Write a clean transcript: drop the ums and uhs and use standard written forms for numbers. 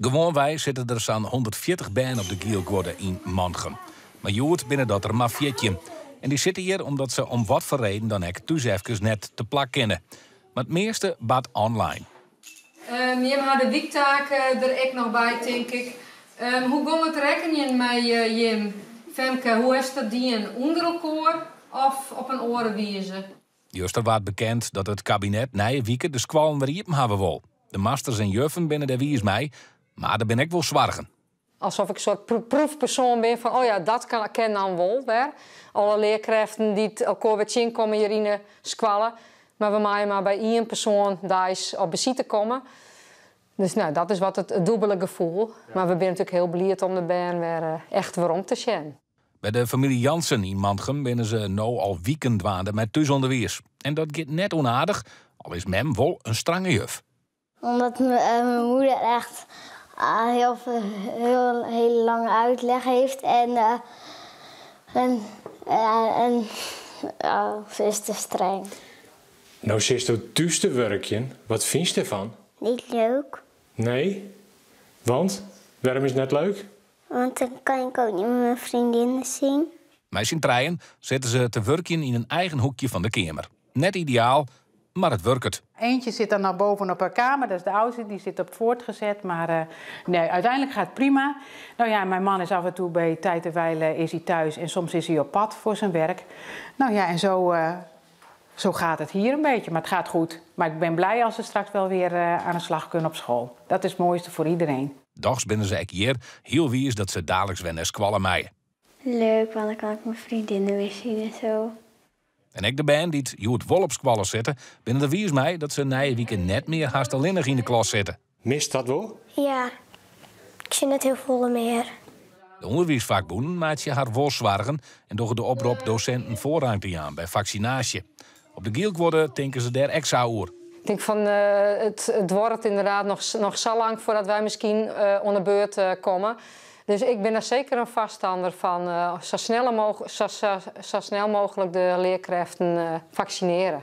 Gewoanwei sitte der sa'n 140 bern op de Gielguorde yn Mantgum. Mar hjoed binne dat der mar 14. En dy sitte hjir omdat se om wat foar reden dan ek thús efkes net te plak kinne. Mar it measte bart online. Jim ha de wyktaak der ek noch by, tink ik. Hoe gong it rekkenjen mei jim? Femke, hoe hast dat dien? Ûnder elkoar of op in oare wize? Juster waard bekend dat it kabinet nije wike de skoallen wer iepen hawwe wol. De masters en juffen binne dêr wiis mei, mar der binne ek wol soargen. Alsof ik in soart proefpersoan bin fan, oh ja, dat kin dan wol wer. Alle learkrêften dy't elkoar wer tsjinkomme hjir yn 'e skoalle. Mar we meie mar by ien persoan deis op besite komme. Dus no, dat is wat it dûbele gefoel. Mar we binne natuerlik hiel bliid om de bern wer echt werom te sjen. By de famylje Jansen yn Mantgum binne se no al wiken dwaande mei thúsûnderwiis. En dat giet net ûnaardich, al is mem wol in strange juf. Omdat mijn moeder echt heel, heel, hele lange uitleg heeft en, en, en ze is te streng. No sitsto thús te wurkjen, wat fynst derfan? Niet leuk. Nee? Want? Wêrom is it net leuk? Want dan kan ik ook niet mijn vriendinnen zien. Mei syn trijen sitte se te wurkjen yn in eigen hoekje fan de keamer. Net ideaal, mar it wurket. Eentje zit dan nog boven op haar kamer, dat is de oudste, die zit op voortgezet. Maar nee, uiteindelijk gaat het prima. Nou ja, mijn man is af en toe bij tijd en wijle is hij thuis en soms is hij op pad voor zijn werk. Nou ja, en zo, zo gaat het hier een beetje, maar het gaat goed. Maar ik ben blij als ze straks wel weer aan de slag kunnen op school. Dat is het mooiste voor iedereen. Dochs binne se ek hjir hiel wiis dat se daliks wer nei skoalle meie. Leuk, want dan kan ik mijn vriendinnen weer zien en zo. En ek de bern dy't hjoed wol op skoalle sitte, binne der wiis mei dat se nije wike net mear hast allinnich yn de klas sitte. Mist dat wol? Ja, ik sil net hiel folle mear. De ûnderwiisfakbûnen meitsje har wol soargen en dogge de oprop dosinten foarrang te jaan by faksinaasje. Op de Gielguorde tinke se dêr ek sa oer. Ik tink fan it duorret ynderdaad noch sa lang foardat wy miskien oan de beurt komme. Dus ik bin der seker in foarstanner fan sa snel mooglik de learkrêften faksinearje.